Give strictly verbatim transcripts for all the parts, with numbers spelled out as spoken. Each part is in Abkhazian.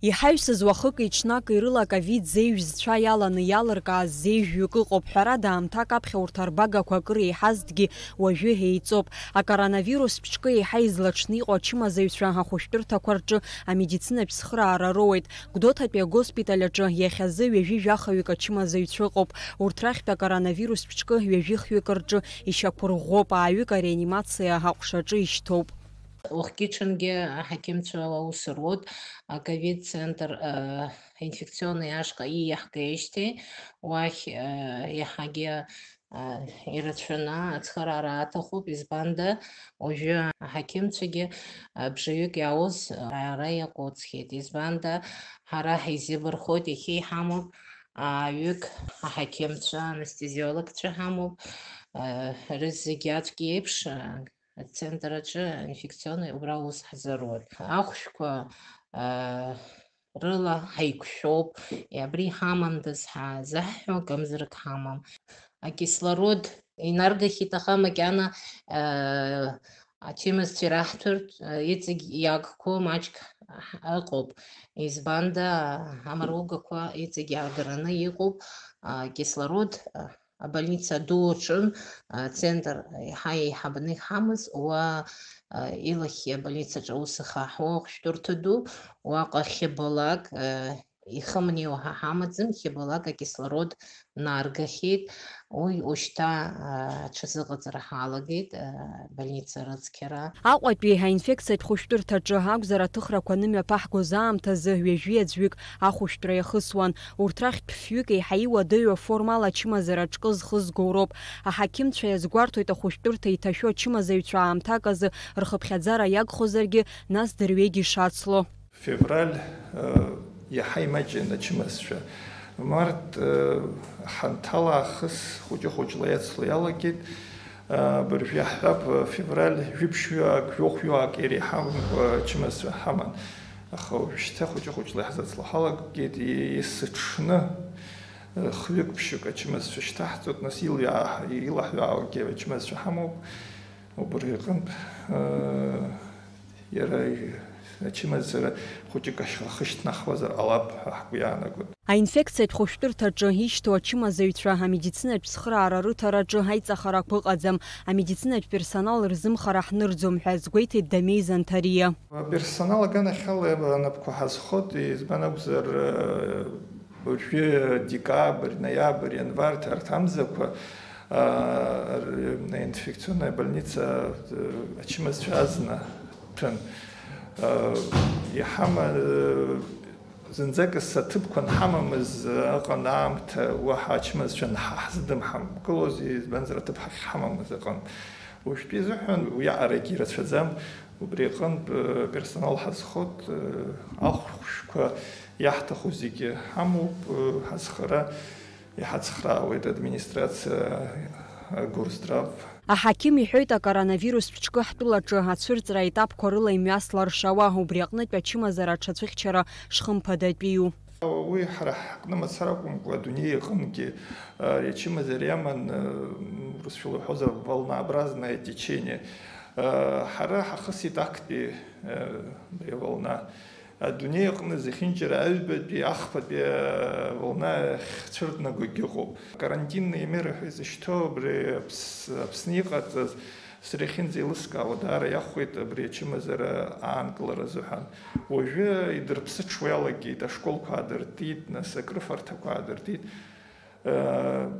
Иҳаҩсыз уахыки-ҽнаки рыла ковид зеижә зцәа иаланы иалыркааз зеижәҩык ыҟоуп. Ҳәарада, аамҭак аԥхьа урҭ арбагақәа акыр еиҳазҭгьы уажәы еиҵоуп. Акоронавирус ԥшькы еиҳа излаҽны иҟоу ачымазаҩцәа ахәышәтәырҭақәа рҿы амедицинатә цхыраара роуеит. Гәдоуҭатәи агоспиталь аҿы иахьазы ҩажәи жәахаҩык ачымазаҩцәа ыҟоуп. Урҭ рахьтә акоронавирус ԥшькы ҩажәи хҩык рҿы ишьақәырӷәӷәоуп, ааҩык ареанимациа аҟәшаҿы ишьҭоуп. Уахгьы-ҽынгьы аҳақьымцәа аус руеит, аковид центр, э, инфекционный ашҟа ииаҳгеижьҭеи, уахь, э, иаҳагьы, э, ирацәаны ацхыраара аҭахуп, избанда, уажәы аҳақьымцәагьы, э, бжаҩык иаауз, э, ара иаҟәыҵхьеит, избанда, ҳара ҳаизеибархоит, иахьа иҳамоуп, ааҩык аҳақьымцәа, анестезиологцәа ҳамоуп, э, рызегь аӡәк иеиԥш, э, ацентр аҿы инфекционный убра аус ҳзаруеит. Ахәшәқәа, аа, рыла ҳаиқәшәоуп, абри ҳамамдаз ҳазаҳҳәо акымзарак ҳамам. Акислород инаргахьеит, аха макьана, аа, ачымазцәа ираҳҭартә, аа, иҵегь иагқәоу маҷк ҳ-, ыҟоуп. Избанда, амаругақәа иҵегь иаагараны иҟоуп, аа, кислород, аа, Абольница ду аҿын, а, центр еиҳа еиҳабны иҳамаз, уа, а, илахь абольницаҿы аус ахаҳәуа ахәшәтәырҭа ду, уаҟа хьыбалак, а, ихымнеиуа ҳа ҳамаӡам, хьыбалак акислород наргахьеит, уи ушьҭа, а, аҽазыҟаҵара ҳалагеит, а, больница рыцқьара. Аҟәатәи аинфекциатә хәышәтәырҭаҿы акәзар, аҭыхрақәа анымҩаԥаҳгоз аамҭазы ҩажәи аӡәҩык ахәышәтәра иахысуан. Урҭ рахьтә фҩык еиҳа иуадаҩу аформала ачымазара аҿкы зхызгоу роуп. Аҳақьымцәа иазгәарҭоит ахәышәтәырҭа иҭашәо ачымазаҩцәа аамҭак азы рхыԥхьаӡара иагхозаргьы, нас дырҩегь ишацло. Февраль, э, иаҳа имаҷын ачымазцәа. Март, э, ҳанҭала аахыс хәыҷы-хәыҷла иацло иалагеит. Э, абыржә иаҳҳәап, э, февраль жәиԥшьҩык, жәохәҩык иреиҳамкәа ачымазцәа ҳаман. Аха уажәшьҭа хәыҷы-хәыҷла иаҳзацло ҳалагеит, есыҽны, э, хҩык-ԥшьҩык ачымазцәа шьҭаҳҵоит, нас илҩаа-, илаҳәаауагьы ачымазцәа ҳамоуп. Убри аҟынтә, э, иара ачымазара хәыҷык ахы шьҭнахуазар ҟалап ҳәа ҳгәы иаанагоит. Аинфекциатә хәышәтәырҭаҿы ишьҭоу ачымазаҩцәа амедицинатә цхыраара рыҭараҿы аиҵахарақәа ыҟаӡам, амедицинатә персонал рзымхара ҳнырӡом ҳәа азгәеиҭеит Дамеи Занҭариа. Аперсонал аганахьала анапқәа ҳазхоит, избан акәзар, уажәы декабрь, ноиабрь, январь, арҭ амзақәа, а, р-, инфекционная больница, э, ачымазцәа азна ҭәын. Э, иҳама-, э, зынӡакыс аҭыԥқәа анҳамамыз, э, ыҟан аамҭа, уаҳа ачымазцәа анҳа-, ҳзыдымҳамкылози, избанзар, аҭыԥ ҳахьҳамамыз ыҟан. Уажәтәи изыҳәан уиаҟарагьы ирацәаӡам, убри аҟынтә, э, персонал ҳазхоит, э, ахәшәқәа иаҳҭаху зегьы ҳамоуп, э, ҳазхара иҳацхраауеит администрациа, э, Горздрав. Аҳақьым иҳәоит, акоронавирус ԥшькы ҳтәылаҿы ацәырҵра аетапқәа рыла имҩаслар шауа, убри аҟнытә ачымазара аҽацәыхьчара шхымԥадатәиу. Уи ҳара ҳҟны мацара акәымкәа, адунеи аҟынгьы, э, ари ачымазара иаман, э, урысшәала уҳәозар, волнообразное течение. Э, ҳара ҳахысит актәи, э, абри аволна. Адунеи аҟны зехьынџьара аҩбатәи, ахԥатәи, э, волна ахьцәырнагогьы ыҟоуп. Карантинные меры ҳәа изышьҭоу абри Аԥс-, Аԥсны иҟаҵаз, сара иахьынӡеилыскаауа, даара иахәеит абри ачымазара аанкылара азыҳәан. Уажәы идырԥсыҽуа иалагеит, ашколқәа аадыртит, нас акрыфарҭақәа аадыртит. Э,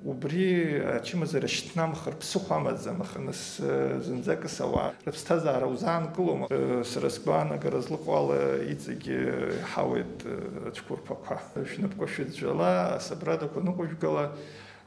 убри ачымазара шьҭнамхыр ԥсыхәа амаӡам, аха нас, э, зынӡакыс ауаа рыԥсҭазаара узаанкылома? Э, сара сгәаанагара злаҟоу ала иҵегьы иҳауеит, э, ацәқәырԥақәа. Шәнапқәа шәыӡәӡәала, асабрадақәа ныҟәыжәгала,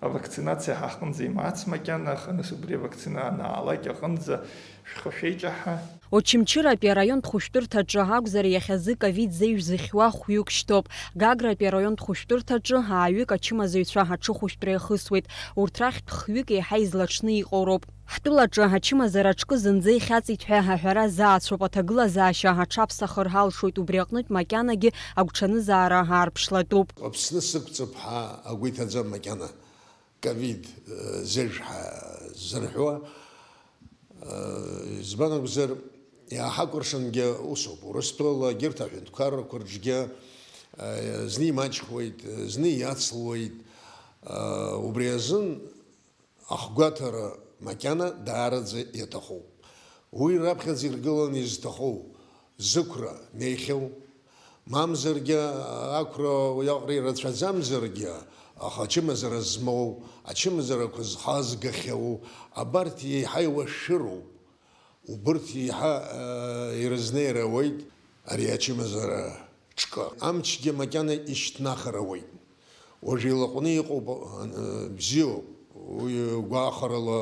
авакцинациа ҳаҟынӡа имаац макьана, аха нас убри авакцина анаалак аҟынӡа шәхы шәеиҷаҳа. Очамчыратәи араионтә хәышәтәырҭаҿы акәзар, иахьазы ковид зеижә зыхьуа хәҩык шьҭоуп. Гагратәи араионтә хәышәтәырҭаҿы ааҩык ачымазаҩцәа аҽыхәышәтәра иахысуеит. Урҭ рахьтә хҩык еиҳа излаҽны иҟоу роуп. Ҳтәылаҿы ачымазара аҿкы зынӡа ихьаҵит ҳәа аҳәара заацәоуп, аҭагылазаашьа аҽаԥсахыр ҳалшоит, убри аҟнытә макьанагьы агәҽанызаара аарԥшлатәуп. Аԥсны сықәҵып ҳәа агәы иҭаӡам макьана. Ковид, э, зеижә ҳәа зырҳәуа, э, избан акәзар, Иааҳакәыршангьы усоуп, Урыстәыла егьырҭ аҳәынҭқаррақәа рҿгьы, э, зны имаҷхуеит, зны иацлуеит. Э, убри азын ахгәаҭара макьана даараӡа иаҭахуп. Уи раԥхьаӡа иргыланы изҭаху зықәра неихьоу, мамзаргьы ақәра уиаҟара ирацәаӡамзаргьы, аха ачымазара змоу, ачымазарақәа зхазгахьоу, абарҭ еиҳа иуашәшәыроуп. Убырҭ еиҳа, э, ирызнеир ауеит ари ачымазара ҿкы. Амчгьы макьана ишьҭнахыр ауеит. Уажә илаҟәны иҟоуп, э, бзиоуп, уи гәахәарала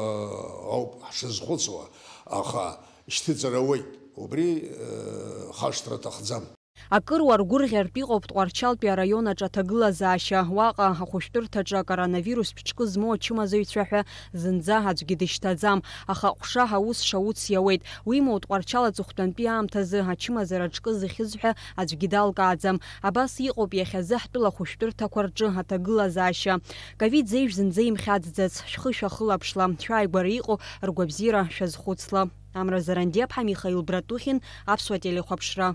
ауп ҳшазхәыцуа, аха ишьҭыҵыр ауеит. Убри, э, хашҭра аҭахӡам. Акыр уаргәырӷьартә иҟоуп Тҟәарчалтәи араион аҿы аҭагылазаашьа. Уаҟа, ахәышәтәырҭаҿы, акоронавирустә ҿкы змоу ачымазаҩцәа ҳәа зынӡа аӡәгьы дышьҭаӡам. Аха аҟәша аус шауц иауеит. Уимоу, Тҟәарчал аҵыхәтәантәи аамҭазы ачымазара ҿкы зыхьыз ҳәа аӡәгьы далкааӡам. Абас иҟоуп иахьазы ҳтәыла ахәышәтәырҭақәа рҿы аҭагылазаашьа. Ковид зеижә зынӡа имхьаӡӡац, шәхы шәахылаԥшла, шәааигәара иҟоу ргәабзиара шәазхәыцла. Амра Зарандиаԥҳа, Михаил Братухин, Аԥсуа телехәаԥшра.